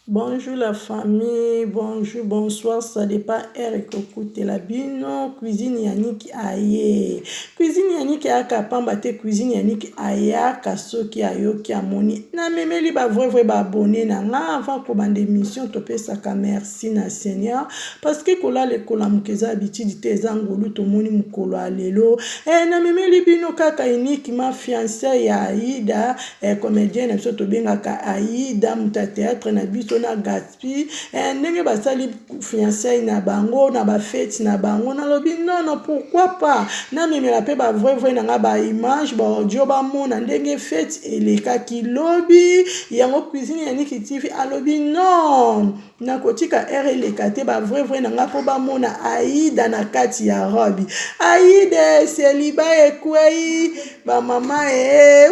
Bonjour la famille, bonjour, bonsoir, ça dépend heure ekokutela bino. Cuisine Yannick aye. Cuisine Yannick ayaka pamba te, cuisine Yannick ayaka soki ayoki amoni. Namemeli ba vrai vrai ba abonné na nga avant kobanda émission topesaka merci na Seigneur parce que kolala ekolamuka eza habitude te, eza ngolu tomoni mokolo ya lelo. Eh, namemeli bino kaka uniquement fiancé ya Aida eh, comedien na biso tobengaka Aida moto ya théâtre na biso na Gatsby eh, ndenge basali fiançailles na bango na bafete na bango, nalobi nono pourquoi pas namemela mpe ba vrai vrai na nga ba image, ba audio, bamona ndenge fete elekaki lobi. Yango Cuisine Yaniki TV alobi non, nakotika heure eleka te, ba vrai vrai na nga mpo bamona Aida na kati ya robe. Aida eseliba ekwei bamama e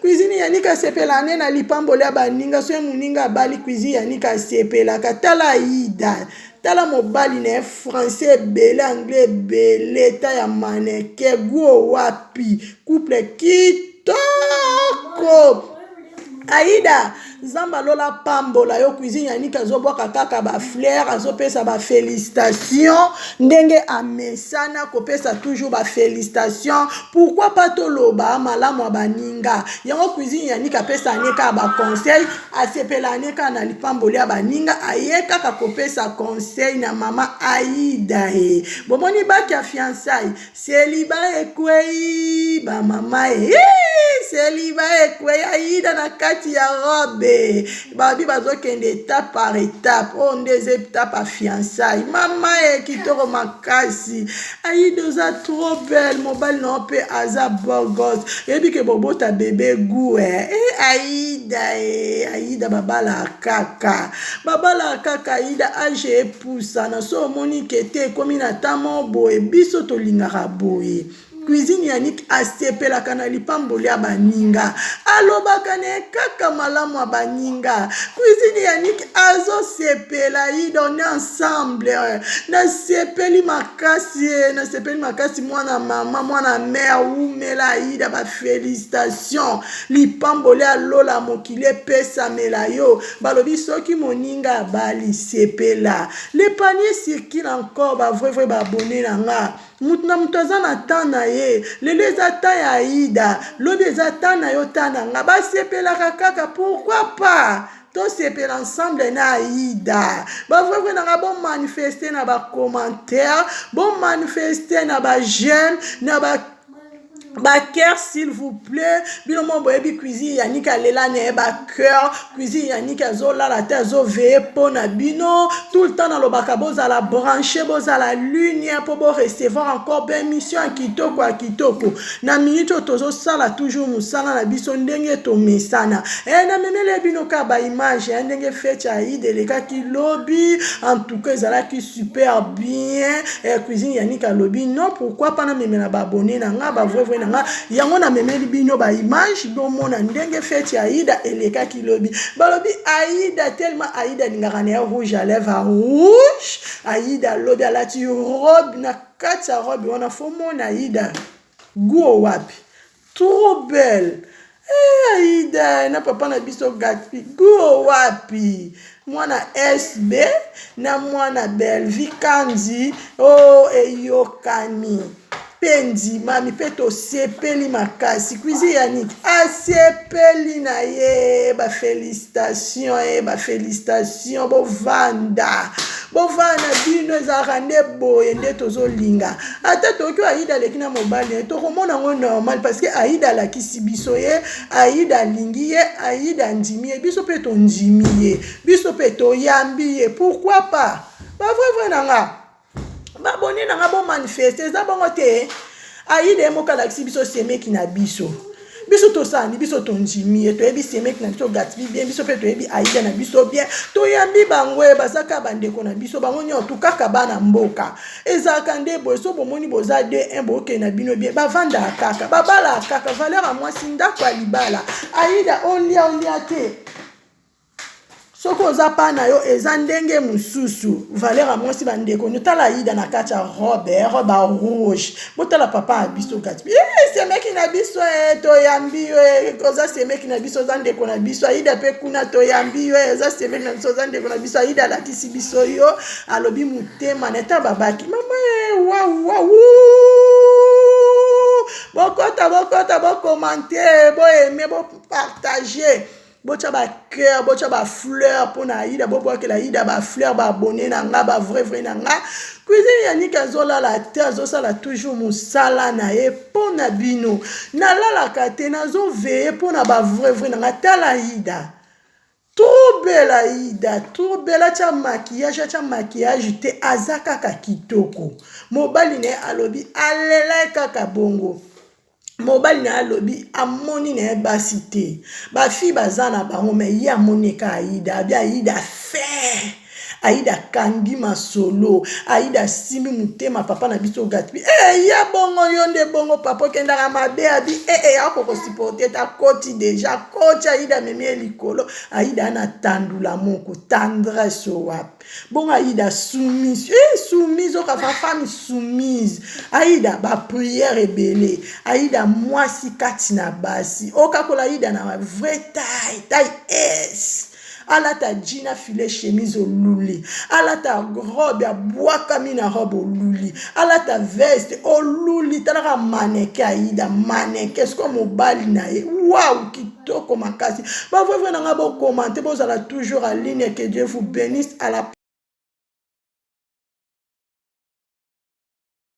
Cuisine Yannick asepela ne na lipamboli ya baninga. Soki moninga abali, Cuisine Yannick asepelaka. Tala Aida, tala mobali na ye, français ebele, anglais ebele, ta ya maneke guo wapi, couple kitoko. Aida, Nzambe alola pambola yo. Cuisine Yannick azobwaka kaka ba fleur, azopesa ba félicitation ndenge amesana kopesa toujours ba félicitation. Pourquoi pas toloba malamu ya baninga? Yango Cuisine Yannick apesa ne kaka ba conseil, asepela ne kaka na lipamboli ya baninga. Aye kaka kopesa conseil na mama Aida. E bomoni baki ya fiançailles, seliba ekwei bamama e seliba ekwei. Aida na kati ya robe, babi bazokende étape par étape. Oyo nde eza étape ya fiançailles. Mama e kitoko makasi. Aida, oza trop belle, mobali na yo mpe aza beau gosse, oyebi ke bobota bebe gu e Aida e Aida, babalaka kaka, babalaka kaka. Aida, age epusana, so omoni ke te ekomi na tamo boye, biso tolingaka boye. Cuisine Yannick asepelaka na lipamboli ya baninga, alobaka na ye kaka malamu ya baninga. Cuisine Yannick azosepela. Aida, on est ensemble. Nasepeli makasi, nasepeli makasi. Mwana mama, mwana mare, umela. Aida, ba félicitation, lipamboli alola mokili epesamela yo. Balobi soki moninga abali, sepela. Le panier circule encore. Ba vrai vrai ba abonné na nga, mutu na mutu aza na temps na ye. Lelo eza temps ya Aida, lobi eza temps na yo, temps na nga. Basepelaka kaka, pourquoi pas tosepela ensemble na Aida? Ba vrai vrai na nga, bomanifeste na ba commentaire, bomanifeste na ba j'aime, na ba cœur, s'il vous plaît. Bino mo boyebi Cuisine Yannick alela na ye ba cœur. Cuisine Yannick azolala te, azoveiller mpo na bino tout le temps. Nalobaka bozala branché, bozala lunia mpo bo recevoir encore ba émission ya kitoko ya kitoko. Na minute oyo tozosala toujours mosala na biso ndenge tomesana. E namemeli bino kaka ba image ya ndenge fete ya Aida elekaki lobi. En tout cas ezalaki super bien. E Cuisine Yannick alobi non, pourquoi pas namemela ba abonné na nga, ba vrai vrai na nga. Yango namemeli bino ba image, bomona ndenge fete ya Aida elekaki lobi. Balobi Aida, tellement Aida alingaka na ye rouge à lèvre rouge, Aida alobi alati robe. Na kati ya robe wana, faut mona Aida guo wapi, trop belle. Eh, Aida na papa na biso Gatpi, guo wapi, mwana SB na mwana Belvi Kanzi o oh, eyokani mpe ndimami mpe tosepeli makasi. Cuisine Yannick asepeli na ye. Ba félicitation e ba félicitation. Bovanda, bovanda bino, ezalaka nde boye nde tozolinga. Ata toyoki Aida aleki na mobali ye, tokomona yango normal parce que Aida alakisi biso ye, Aida alingi ye, Aida andimi ye, biso mpe tondimi ye, biso mpe toyambi ye. Pourquoi pas? Ba vrai vrai na nga, ba abonné na nga, bomanifeste. Eza bongo te? Aida ye moko alakisi biso semeki na biso. Biso tosani, biso tondimi ye, toyebi semeki na biso Gatbi bien, biso mpe toyebi Aida na biso bien, toyambi bango. Ye baza kaka bandeko na biso, bango nyonso kaka bana mboka. Ezalaka nde boye. So bomoni boza de 1, bookende na bino bien. Bavandaka kaka, babalaka kaka. Valeur ya mwasi, ndako ya libala. Aida, olia olia te. Soki oza pa na yo eza ndenge mosusu. Valeur ya mwasi bandeko nyo tala Aida na kati ya robe, eh, robe ya rouge. Botala papa ya biso kati. Eh, semeki na biso eh, toyambi yo eh, oza semeki na biso oza ndeko na biso. Aida pe kuna toyambi yo eh, oza semeki na biso oza ndeko na biso. Aida alakisi biso yo alobi motema na eta babaki mama eh, wa wa bokota bokota bokomante boaime bopartage botya ba cœur botya ba fleur mpo na aida bobwakela aida ba fleur ba abonne na nga ba vrai vrai na nga cuisine yanike azolala te azosala toujours mosala na ye mpo na bino nalalaka te nazoveye mpo na ba vrai vrai na nga tala aida trop belle aida trop belle atya maquillage atya maquillage te aza kaka kitoko mobali na ye alobi alela ye kaka bongo Mobali na ye alobi amoni na ye basi te ba fille baza na bango mais ye amoni eka Aida abi Aida fin Aida akangi masolo Aida asimbi motema papa na biso Gatby eh ya bongo yo nde bongo papa okendaka mabe abi eh eh ako ko supporter te akoti deja akoti Aida amemi ye likolo Aida ana tandula moko tendresse wapi Bongo Aida soumise, eh soumise okafa femme soumise. Aida ba prière ebele. Aida mwasi kati na basi. Okakola Aida na vraie taille, taille S. Alata jean na filet chemise oluli. Alata robe abwakami na robe oluli. Alata veste oluli. Talaka mannequin Aida, mannequin siko mobali na ye. Waouh kitoko makasi. Ba vrai vrai na nga bo commenter bozala toujours à ligne que Dieu vous bénisse à la.